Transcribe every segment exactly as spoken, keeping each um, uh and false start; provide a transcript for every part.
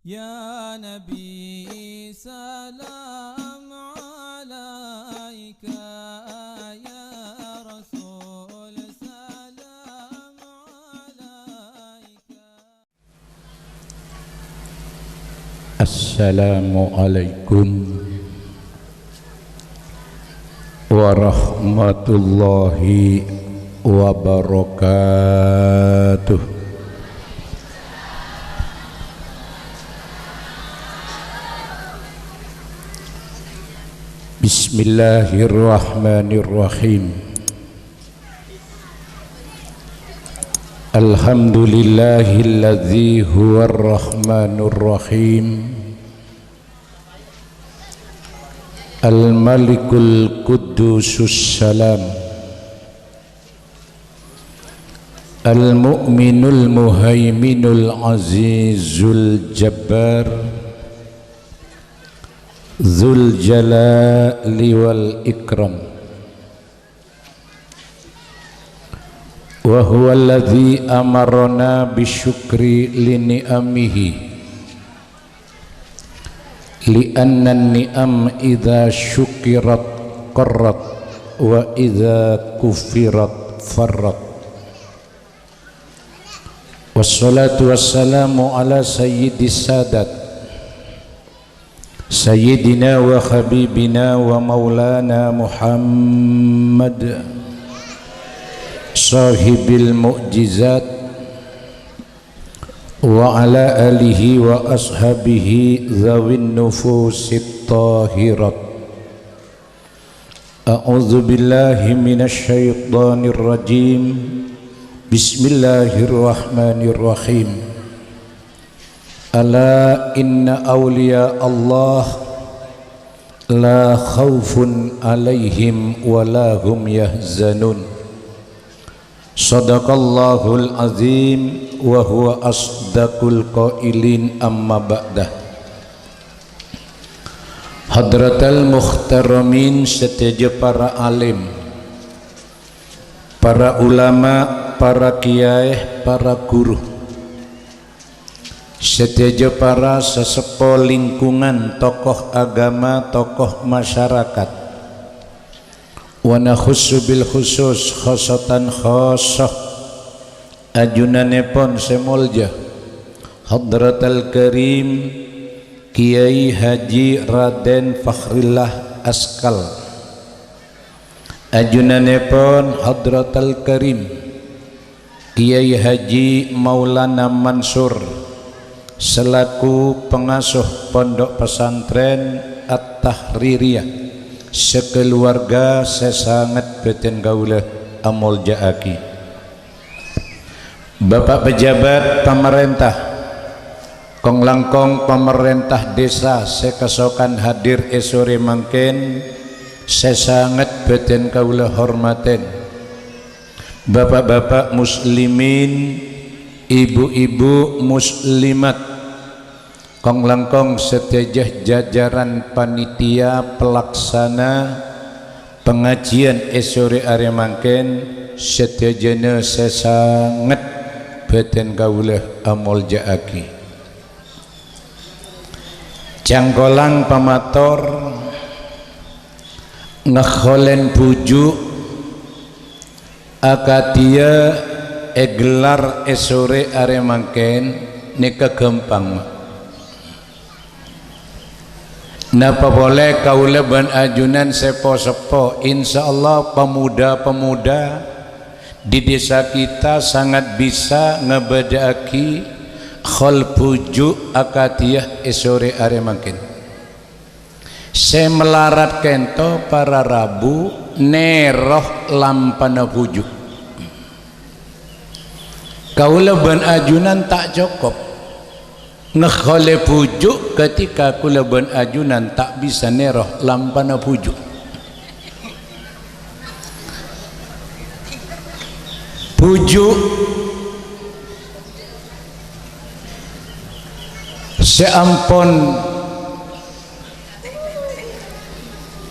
يا نبي سلام عليك، يا رسول سلام عليك. Assalamualaikum warahmatullahi wabarakatuh. Bismillahirrahmanirrahim. Alhamdulillahilladzi huwar rahmanur rahim. Al-Malikul Quddusus Salam. Al-Mu'minul Muhaiminul Azizul Jabbar. Dzul Jalali wal Ikram. Wa huwa alladzi amarana bisyukri li ni'amihi. Li anna ni'am idza syukirat qarrat wa idza kufirat farrat. Wassalatu wassalamu ala sayyidis sadat. Sayyidina wa habibina wa maulana Muhammad, sahibil mu'jizat, wa ala alihi wa ashabihi dzawin nufusit tahirat. A'udzubillahi minasyaitonirrajim. Bismillahirrahmanirrahim. Ala inna awliya Allah la khaufun alaihim wa la hum yahzanun. Shadaqallahul azim wa huwa asdaqul qailin, amma ba'dah. Hadratal muhtaramin, sadhâjâ para alim, para ulama, para kiyaè, para guru. Sadhâjâ para saseppo lingkungan, tokoh agama, tokoh masyarakat. Wa nakhussu bil khusus, khosatan khosoh. Ajunanèpon sè molja, Hadratal Karim Kiai Haji Raden Fakhrillah Askal. Ajunanèpon Hadratal Karim Kiai Haji Maulana Mansur selaku pengasuh Pondok Pesantren At-Tahririyah, sakaluwarga sè sanget bâdhân kaulâ amolja'aghi. Bapak pejabat pamarènta, kong-langkong pamarènta dhisa sè kasokan hadir è sore mangkèn, sè sanget bâdhân kaulâ hormatè. Bapak-bapak muslimin, ibu-ibu muslimat, kong-langkong sadhâjâ jajaran panitia pelaksana pengajian è sore arè mangkèn, sadhâjâna sè sanget bâdhân kaulâ amolja'aghi. Cangkolang pamator, ngèkholèn bhuju' akadhiyâ èghellâr è sore arè mangkèn nèka ghâmpang, ma'. Napa polè kaulâ bân ajunan sè po-seppo, insyaallah pemuda-pemuda di desa kita sangat bisa ngabâdâ'aghi khol bhuju' akadhiyâ è sore arè mangkèn. Sè malarat kènto para rabu nèro lampana bhuju'. Kaulâ bân ajunan ta' cokop ngèkholè bhuju' ketika kaulâ bân ajunan ta' bisa nèro lampana bhuju'. Bhuju' sè ampon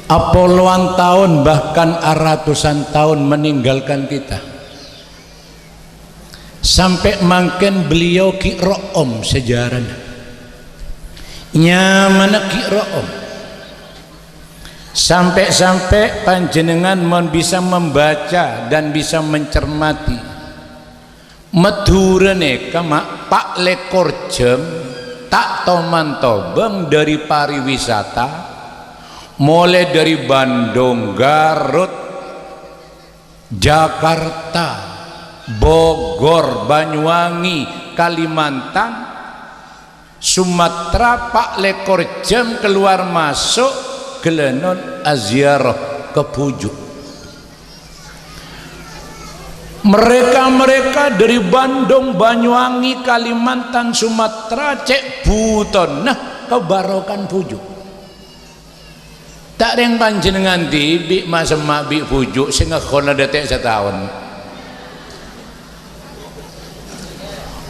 apolowan taon, bahkan aratusan taon meninggalkan kita. Sampè' mangkèn beliau ghi' ro'om sejarana. Nyamana ghi' ro'om. Sampè'-sampè' panjhennengngan mon bisa membaca dan bisa mencermati. Madhurâ nèka ma' pa' lèkor jhâm ta' toman tobâng dhâri pariwisata, molaè dhâri Bandung, Garut, Jakarta, Bogor, Banyuwangi, Kalimantan, Sumatera, pa' lèkor jhâm kalowar maso' ghellânon aziarah ka Bhuju'. Mereka-mereka dhâri Bandung, Banyuwangi, Kalimantan, Sumatera, cè' bhutona kabarokan Bhuju'. Ta' rèng panjhennengngan dhibi' ma'-semma' bi' Bhuju' sè ngèkholna dhâteng sataon.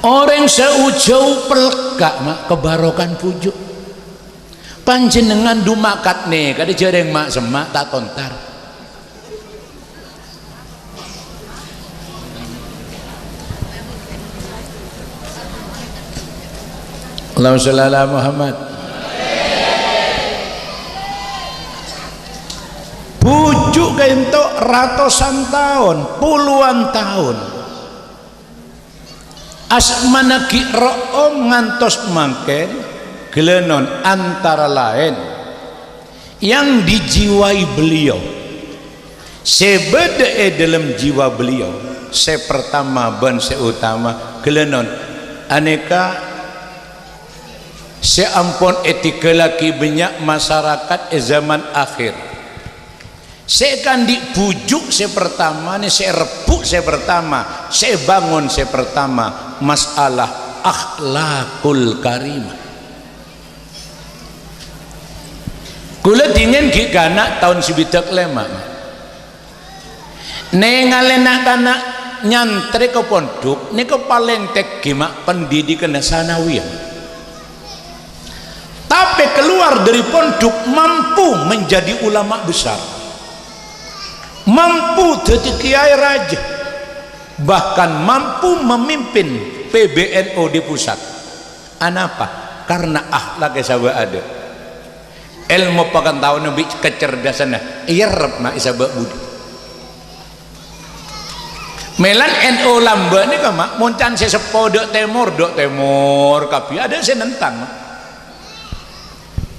Orèng sè u-jâu pèlka', ma', kabarokan Bhuju'. Panjhennengngan du makat nèka dhâ' jhârèng ma'-semma' ta' tontar. Allahumma shalli ala Muhammad. Bhuju' ka'dinto ratosan taon, polowan taon. Asmana ghi' ro'om ngantos mangkèn, ghellânon antara laèn yang dijiwai beliau. Sè bâdâ è dhâlem jiwa beliau, sè pertama bân sè utama, ghellânon anèka sè ampon ètèghâllaghi bânnya' masarakat è zaman akhir. Sè èkaandi' Bhuju' sè pertama nè, sè èrebbhu' sè pertama, sè èbângon sè pertama, masalah akhlakul karimah. Kaulâ dhingèn ghi' kana' taon sabidhâk lèma'. Nèngalè na'-kana' nyantrè ka pondhuk, nèka palèng tèngghi ma' pendidikanna sanawiyah. Tapè kalowar dhâri pondhuk mampu menjadi ulama besar. Mampu dhâddhi kèyaè rajâ. Bahkan mampu memimpin P B N U di pusat. Anapa? Karena akhlak èsabâ' adâ'. Èlmo pangataowanna bi' kacerdasanna èyarrep ma' èsabâ' budi. Mèlan N U lambâ' nèka, ma', mon can sè seppo dâ' tèmor, dâ' tèmor kabbhi, adâ' sè nentang, ma'.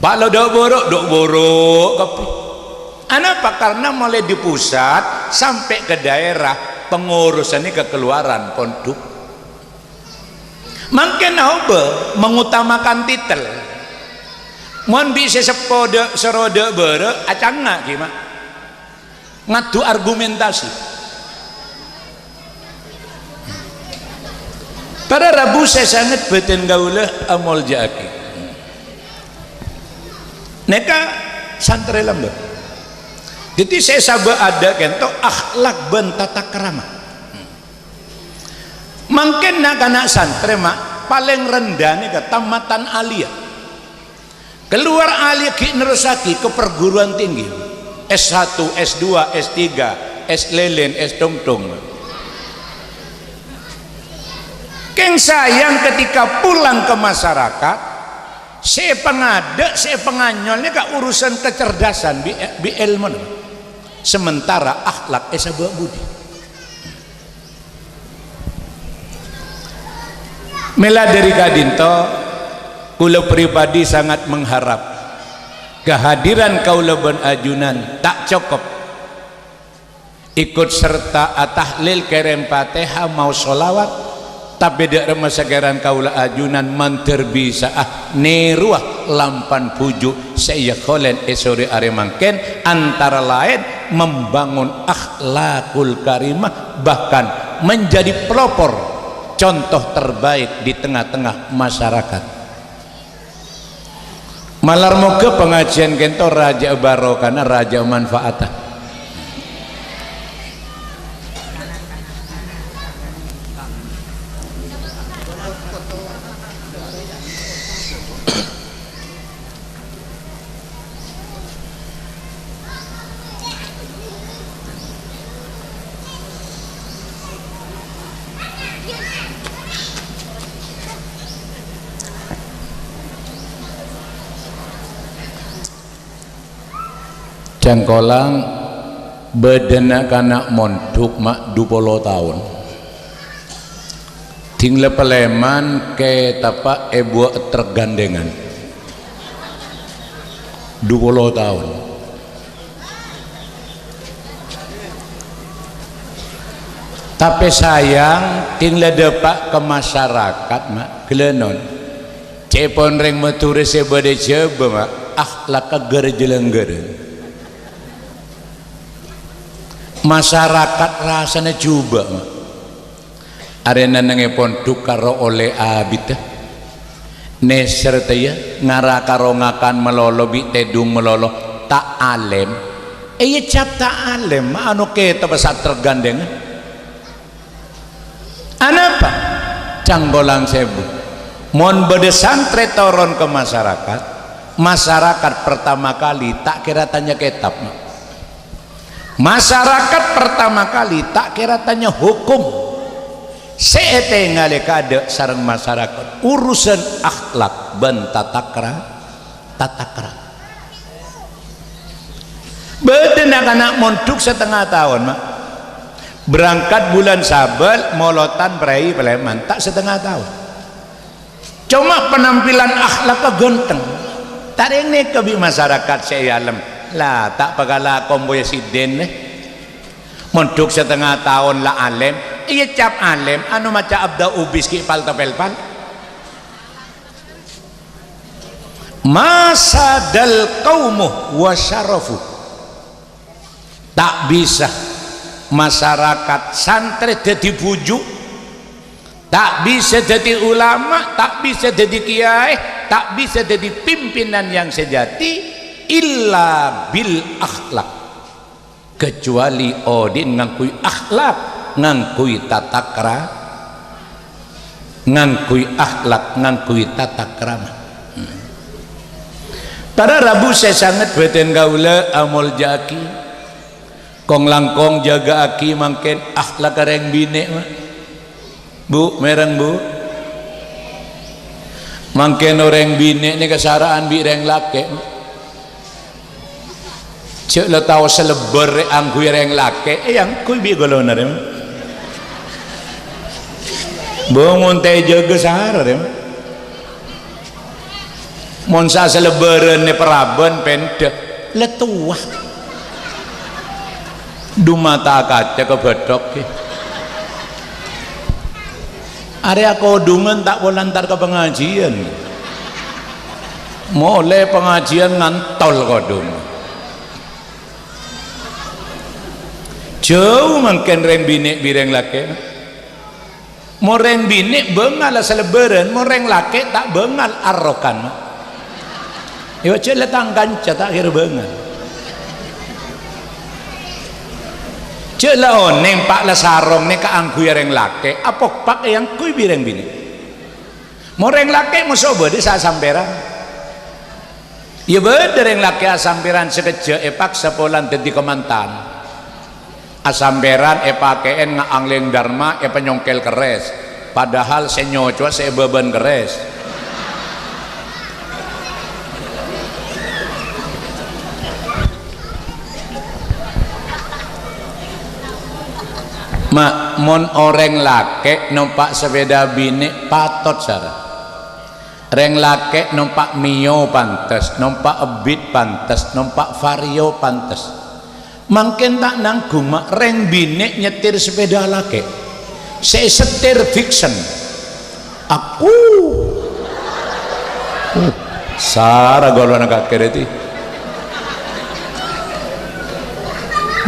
Palo dâ' bârâ', dâ' bârâ' kabbhi. Anapa? Karena mulai di pusat sampai ke daerah, pengurusan nèka kalowaran pondhuk. Mangkèn aobâ mengutamakan titel. Mon bi' sè seppo dâ', soro dâ' bârâ', acangnga' ghi, ma'. Ngadu argumentasi. Para rabu sè sanget bâdhân kaulâ amolja'aghi. Nèka santrè lambâ'. Dhâddhi sè èsabâ' adâ' ka'dinto akhlak bân tata krama. Mangkèn na'-kana' santrè, ma', palèng rendhâ nèka tamatan aliyah. Kalowar aliyah ghi' nerrossaghi ka perguruan tinggi, S satu, S dua, S tiga, S lilin, S dhungdhung. Kèng sayang ketika pulang ke masyarakat, sè èpangadâ', sè èpanganyol nèka urusan kecerdasan bi', bi' èlmona. Sementara akhlak èsabâ' budi. Mèla dhâri ka'dinto, kaulâ pribadi sangat mengharap kehadiran kaulâ bân ajunan ta' cokop ikut serta atahlil, kèrèm Fatihah, maos sholawat, tapè dâ' remma sakèran kaulâ ajunan mandhâr bisa'a nèrowa lampan bhuju' sè èyakholèn è sorè arè mangkèn, antara laèn membangun akhlakul karimah, bahkan menjadi pelopor, contoh terbaik di tengah-tengah masyarakat. Malar moghâ pangajiân ka'dinto rajâ'â barokana, rajâ'â manfaatta. Cangkolang bâdâna kana' mondhuk ma' du polo taon. Ding la palèman kètabbhâ èbuwâ' trek gandèngan. Du polo taon. Tapè sayang, ding la dâpa' ka masarakat, ma', ghellâ' non. Cè'èpon rèng Madhurâ sè bâdâ è Jhâbâ, ma', akhlakka ghâr-jhâlângghârân. Masarakat rassana jhubâ', ma'. Arèya nèngèpon dhuk karo ollè abiddhâ. Nèser tèya, ngara karo ngakan malolo bi' tèdung malolo, ta' alèm. Èyècap ta' alèm, ma' ano kètabbhâ satrek gandèngan. Anapa? Cangkolang sèbu. Mon bâdâ santrè toron ka masarakat, masarakat pertama kali ta' kèra tanya kètab. Masarakat pertama kali ta' kèra tanya hukum. Sè ètèngalè kaadâ' sareng masarakat, urusan akhlak bân tata kra-, tata krama. Bâdâ na'-kana' mondhuk satengnga taon, ma'. Berangkat bulân Sabâl, molotan prèi palèman, ta' satengnga taon. Coma penampilan akhlakka ghântheng. Ta' rèng nèka bi' masarakat sè è alem. La, ta' pakala kompoyya sidin, eh. Mondhuk satengnga taon la alèm, èyècap alèm, ano maca abda ubis ghi' palta pelpal. Ma sadal qaumu wa syarafu. Ta' bisa masarakat santrè dhâddhi bhuju', ta' bisa dhâddhi ulama, ta' bisa dhâddhi kiyaè, ta' bisa dhâddhi pimpinan yang sejati illa bil akhlak. Kecuali odi'na ngangghuy akhlak, ngangghuy tata kra-, ngangghuy akhlak, ngangghuy tata krama. Hmm. Para rabu sè sanget bâdhân kaulâ amolja'aghi. Kong-langkong jâgâ'aghi mangkèn akhlakka rèng binè', ma'. Bu, mèreng, Bu. Mangkèn orèng binè' nèka sara'an bi' rèng lakè'. Jhâ' la tao salèbâr èangghuy rèng lakè', èangghuy bi' golonarè. Bu, mon ta' èjâgâ sara, rè. Mon sa-, salèbârân è parabân pèndhâ, la towa. Dumata kaca ka bâthok, ghi. Arèya kodhungan ta' pola entar ka pangajiân. Molè pangajiân ngantol kodhung. Jhâu mangkèn rèng binè' bi' rèng lakè'. Mon rèng binè' bângal salèbârân, mon rèng lakè' ta' bângal arrokan. Iyâ, jhâ' la tang kanca ta' kèra bângal. Jhâ' la onèng, Pa', la sarong nèka èangghuy rèng lakè', apokpak èangghuy bi' rèng binè'. Mon rèng lakè' moso bâdâ sa-, sampèran. Iyâ bâdâ rèng lakè' asampèran sakejjhâ' èpaksa polan dhâddhi kamantan. Asampèran èpakè'è nga-, anglèng dharma èpanyongkèl kerrès, padahal sè nyocowa sè èbâbân kerrès. Ma', mon orèng lakè' nompa' sapèda binè' patot sara. Rèng lakè' nompa' Mio pantes, nompa' Ebit pantes, nompa' Vario pantes. Mangkèn ta' nangghung, ma', rèng binè' nyetir sepeda lakè'. Sè èsetir Vixion. Aku. Uh, sara golonarè kakè rèti.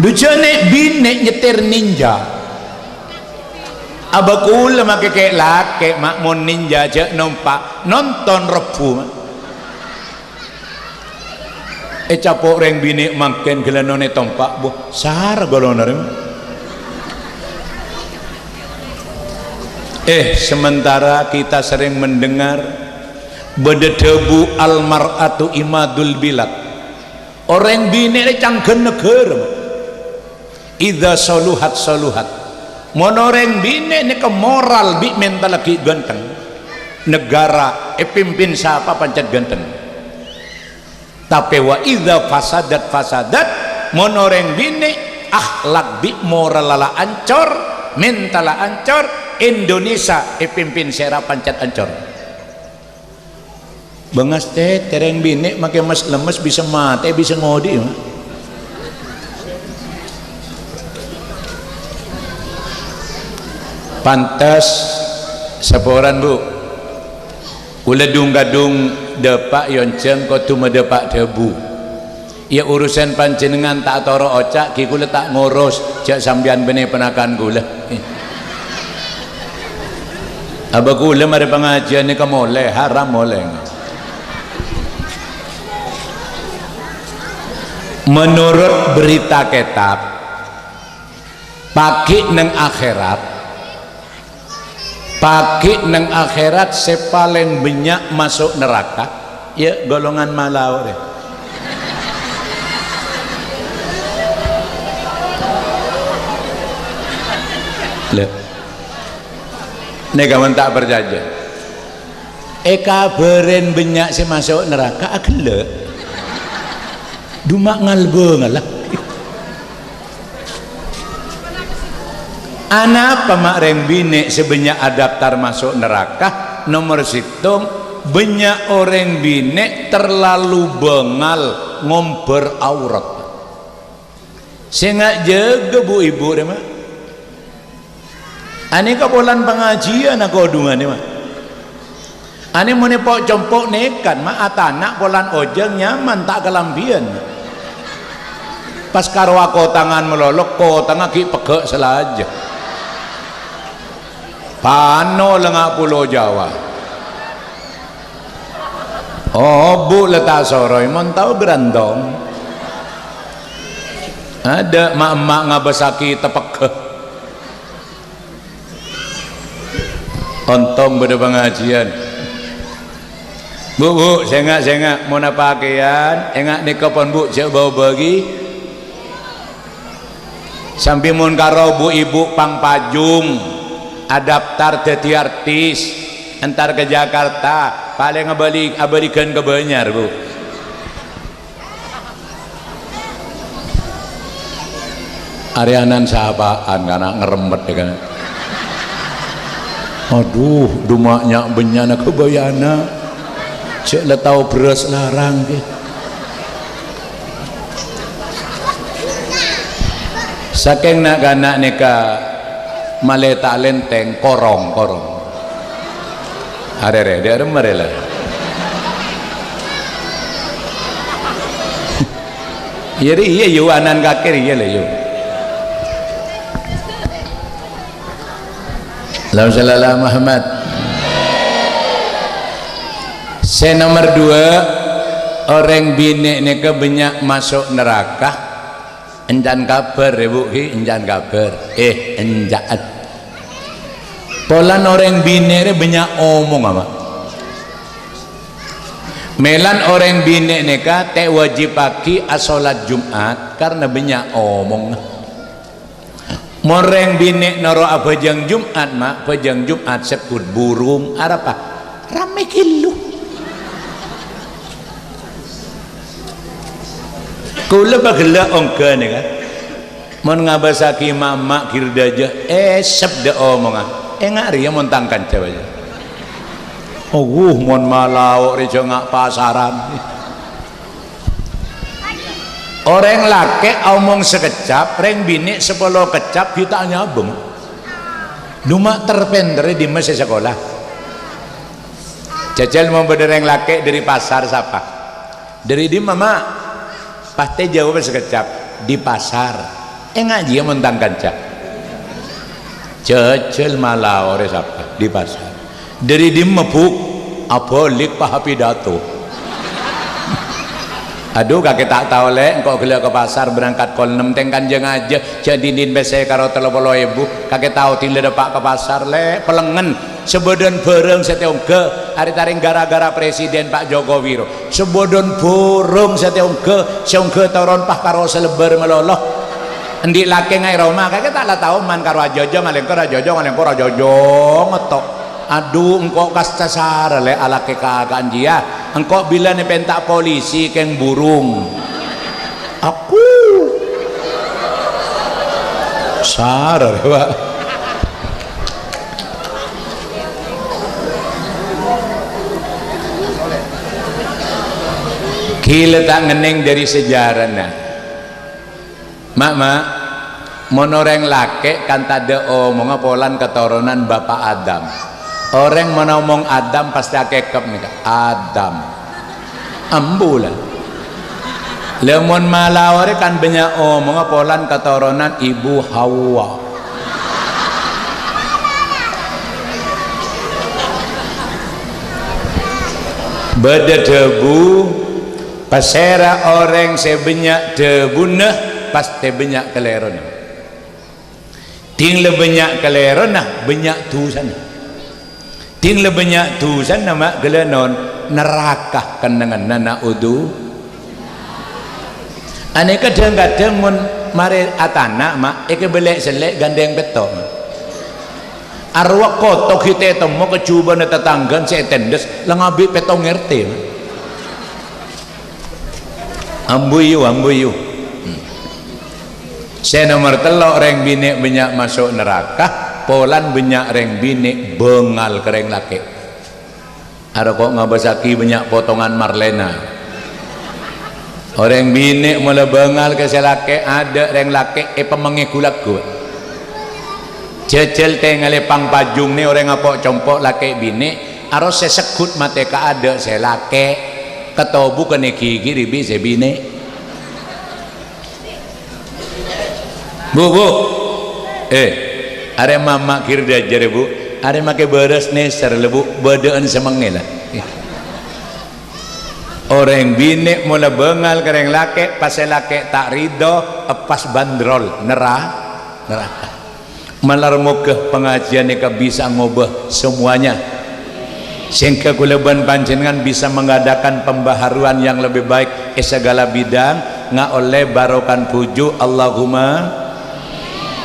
Dujâna binè' nyetir Ninja. Abâ kaulâ makè kè' lakè', ma', mon Ninja jhâ' nompa', nonton rebbhu, ma'. Ècapo' rèng binè' mangkèn ghellâ' nonè tompa', bu, sara golonarè. Eh, sementara kita sering mendengar bâdâ dhâbu, "Al mar'atu imadul bilad." Orèng binè' rè cangghâna naghârâ, ma'. "Idza saluhat saluhat." Mon orèng binè' nèka moral bi' mental ghi' ghântheng, negara èpimpin sapa pancèt ghântheng. Tapè "wa idza fasadat fasadat," Mon orèng binè' akhlak bi' moralla la ancor, mentalla ancor, Indonesia èpimpin sè ra pancèt ancor. Bângas tètè rèng binè' makè mes-lemmes bisa matè, bisa ngodhi'. Pantes, saporana, Bu. Kaulâ dhung-kadhung dâpa' èyonjhâng kodhu madâpa' dhâbu. Iyâ, urusan panjhennengngan ta' toro' oca', ghi' kaulâ ta' ngoros, jhâ' sampèyan bânnè ponakan kaulâ. Abâ kaulâ marè pangajiân nèka molè, haram molè. Menurut berita kètab, paghi' neng akhèrat, Paghi' neng akhèrat sè palèng bânnya' maso' naraka, iyâ, golongan malao rè. Lè. Nèka mon ta' parcajâ. Èkabhârân bânnya' sè maso' naraka, aghellâ'. Dhuma' ngalbângalla. Anapa ma' rèng binè' sè bânnya' adaptar maso' naraka? Nomer sèttong, bânnya' orèng binè' terlalu bângal ngombhâr aurat. Sènga' jâgâ, bu-ibu, rè, ma'. Anèka polana pangajiân akodhungan, rè, ma'. Anè mon èpo'-compo' nèkan, ma', atana' polana ojhâng nyaman ta' kalambhiyân. Pas karo akotangan malolo, kotangnga ghi' pegghâ' salajâ. Pano lengnga' Pulo Jawa. Obu' la ta' soroy, mon tao grantong. Adâ' ma'-emma' ngabâssaghi tepegghâ. Ontong bâdâ pangajiân. Bu', bu', sènga', sènga', mon apakèyan, ènga' nèka pon, bu', jhâ' bâ-obâghi. Sambi mon karo bu-ibu pang pajung, adaptar dhâddhi artis, entar ka Jakarta, palèng abâli-, abâligân ka Bânyar, bu'. Arèyanan sapa'an kana' ngeremmet, yâ kan. Adhu, dhuma' nya'-bânnya'na ghâbâyyâna. Jhâ' la tao bherrâs larang, ghi. Sakèng na'-kana' nèka malè ta' lèntèng, korong, korong. Arè, rè, dâ' remma rè la. Iyâ, rè, iyâ, yu, anan kakè rè, iyâ, la, yu. Allahumma shalli ala Muhammad. Sè nomer dua, orèng binè' nèka bânnya' maso' naraka. Encan kabhâr, yâ, Bu', ghi, encan kabhâr. Eh, encan. Polana orèng binè' rè bânnya' omongnga, Pak. Mèlana orèng binè' nèka ta' èwajibbhâghi asholat Jum'at karna bânnya' omongnga. Mon rèng binè' noro' abhâjâng Jum'at, Ma', bhâjâng Jum'at sebbhut burung, arapa? Rammè ghâllu. Kaulâ paghellâ' ongghâ nèka. Mon ngabâssaghi ma'-emma' ghirdhâjâ, èsep dâ' omongnga. Ènga' rèya mon tang kanca bâjâ. Owuh, mon malao rè jhâ' nga' pasaran. Orèng lakè' omong sakeccap, rèng binè' sapolo keccap ghi' ta' nyabâng. Dhuma' ter-pènterrè dimma sè sakola? Jhâjhâl mon bâdâ rèng lakè' dâri pasar, sapa? Dâri dimma, Ma'? Pastè jâwâb sakeccap, "Di pasar." Ènga' jiyâ mon tang kanca. Jhâjhâl malao rè sapa? Di pasar. Dâri dimma, Bu'? Abâlik paha pidato. Adhu, kakè ta' tao, Lè', engko' ghellâ' ka pasar berangkat kol ennem tèng kanjeng ajâ, jhâ' din-din pèssè karo tello polo èbu. Kakè tao ding la dâpa' ka pasar, Lè', pellengngen. Sabâdhân bhârâng sè tèongghâ, arè tarèng gara-gara Presiden Pak Jokowi ro. Sabâdhân bhârâng sè tèongghâ, sè ongghâ toron pas karo salebbâr malolo. Endi' lakè ngaè roma, kakè ta' la tao man karo ajâjâng, alèngkor ajâjâng, alèngkor ajâjâng, ngetto'. Adhu, engko' kasta sara, Lè', alakè kaka'an jiyâ. Engko' bilâna èpènta' polisi kèng burung. Aku. Sarar, Pak. Ghilâ ta' ngennèng dâri sejarana. Ma', ma', mon orèng lakè' kan tadâ' omongnga polana katoronan Bapa' Adam. Orèng mon omong Adam pastè akèkkep nèka, "Adam." Ambu la. La mon malaorè kan bânnya' omongnga polana katoronan Ibu Hawa. Bâdâ dhâbu, pasèra orèng sè bânnya' dhâbuna, pastè bânnya' kalèrona. Dhing la bânnya' kalèrona, bânnya' dhusana. Dhing la bânnya' dhusana, ma' ghellâ' non naraka kennengnganna, na'udzu. Anèka dhâng-kadhâng mon marè atana', ma', èkabâlâ sellè' ghândhâng pètto', ma'. Arowa koto ghi' tètemmo ka jhubâna tatangghâna sè ètendhes, la ngabi' pètto' R T, ma'. Ambuyu, ambuyu. Hmm. Sè nomer tello', rèng binè' bânnya' maso' naraka, polana bânnya' rèng binè' bângal ka rèng lakè'. Aroko' ngabâssaghi bânnya' potongan marlèna. Orèng binè' mola bângal ka sè lakè', adâ' rèng lakè' èpamengngè ghu-lagghu. Jhâjhâl tèngalè pang-pajhung nè orèng apo'-compo' lakè' binè', aros sè segghut matè ka adâ' sè lakè', katobhugân è ghighi' rè bi' sè binè'. Bu, Bu. Eh, arè mama' ghir dâjâr, Bu. Arè makè bârâs nèser, la, Bu. Bâdâ'ân sè mengngè, la. Orèng binè' mola bângal ka rèng lakè', pas sè lakè' ta' ridho, eppas bandrol, nera-, neraka. Malar moghâ pangajiân nèka bisa ngobâ semuanya, sehingga kaulâ bân panjhennengngan bisa mengadakan pembaharuan yang lebih baik è sagala bidang, ngaollè barokah bhuju', Allahumma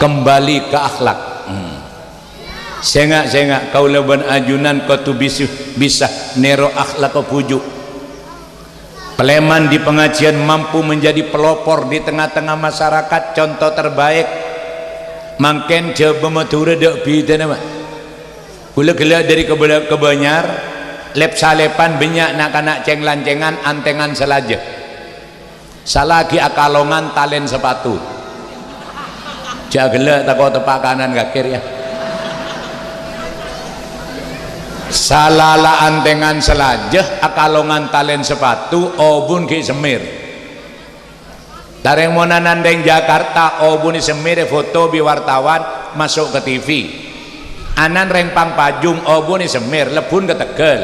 kembali ke akhlak. Hmm. Sènga', sènga', kaulâ bân ajunan kodhu bis-, bisa nèro akhlak bhuju'. Palèman di pengajian mampu menjadi pelopor di tengah-tengah masyarakat, contoh terbaik. Mangkèn Jhâbâ Madhurâ dâ' bhidhâna, ma'. Kaulâ ghellâ' dâri Kebala-, Kebanyar, lep-salèpan bânnya' na'-kana' cèng-lancèngan antèngan salajâ. Sala ghi' akalongan talèn sapatu. Jhâ' ghellâ' tako' teppa' kanan kakèr, ya. Sala la antèngan salajâ, akalongan talèn sapatu, obun ghi' semmir. Tarèng mon ana'na rèng Jakarta, obunna semmir èfoto bi' wartawan, maso' ka T V. Ana'na rèng Pangpajung, obunna semmir, lebbun ka Tegal.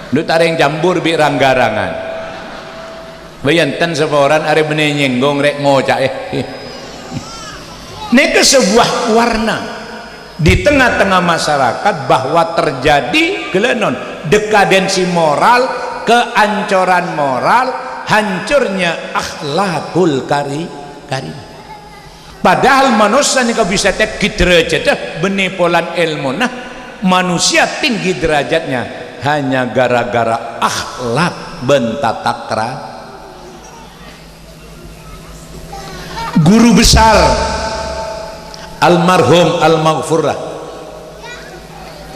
Dhu tarèng cambur bi' rang-garangan. Bâ' enten saporana arè bânnè nyèngghong rè' ngoca'è. Nèka sebuah warna di tengah-tengah masyarakat bahwa terjadi ghellâ' non, dekadensi moral, kehancuran moral, hancurnya akhlakul kari-, karim. Padahal manossa nèka bisa tèngghi dârâjhâddhâ bânnè polana èlmona. Manusia tinggi derajatnya hanya gara-gara akhlak bân tata kra-, Guru besar almarhum almaghfurlah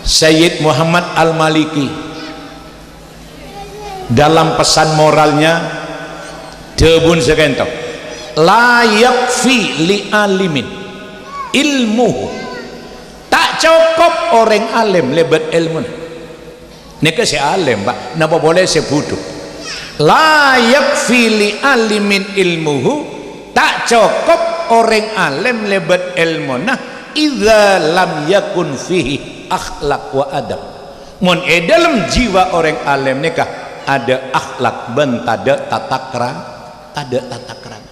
Sayyid Muhammad Al-Maliki dalam pesan moralnya, dhâbuna sakènto, "La yakfi li alimin ilmuhu." Ta' cokop orèng alim lèbât èlmona. Nèka sè alim, Pak, napa polè sè budhu. "La yakfi li alimin ilmuhu," ta' cokop orèng alim lèbât èlmona, "idza lam yakun fihi akhlak wa adab." Mon è dâlem jiwa orèng alim nèka tadâ' akhlak bân tadâ' tata kra-, tadâ' tata krama.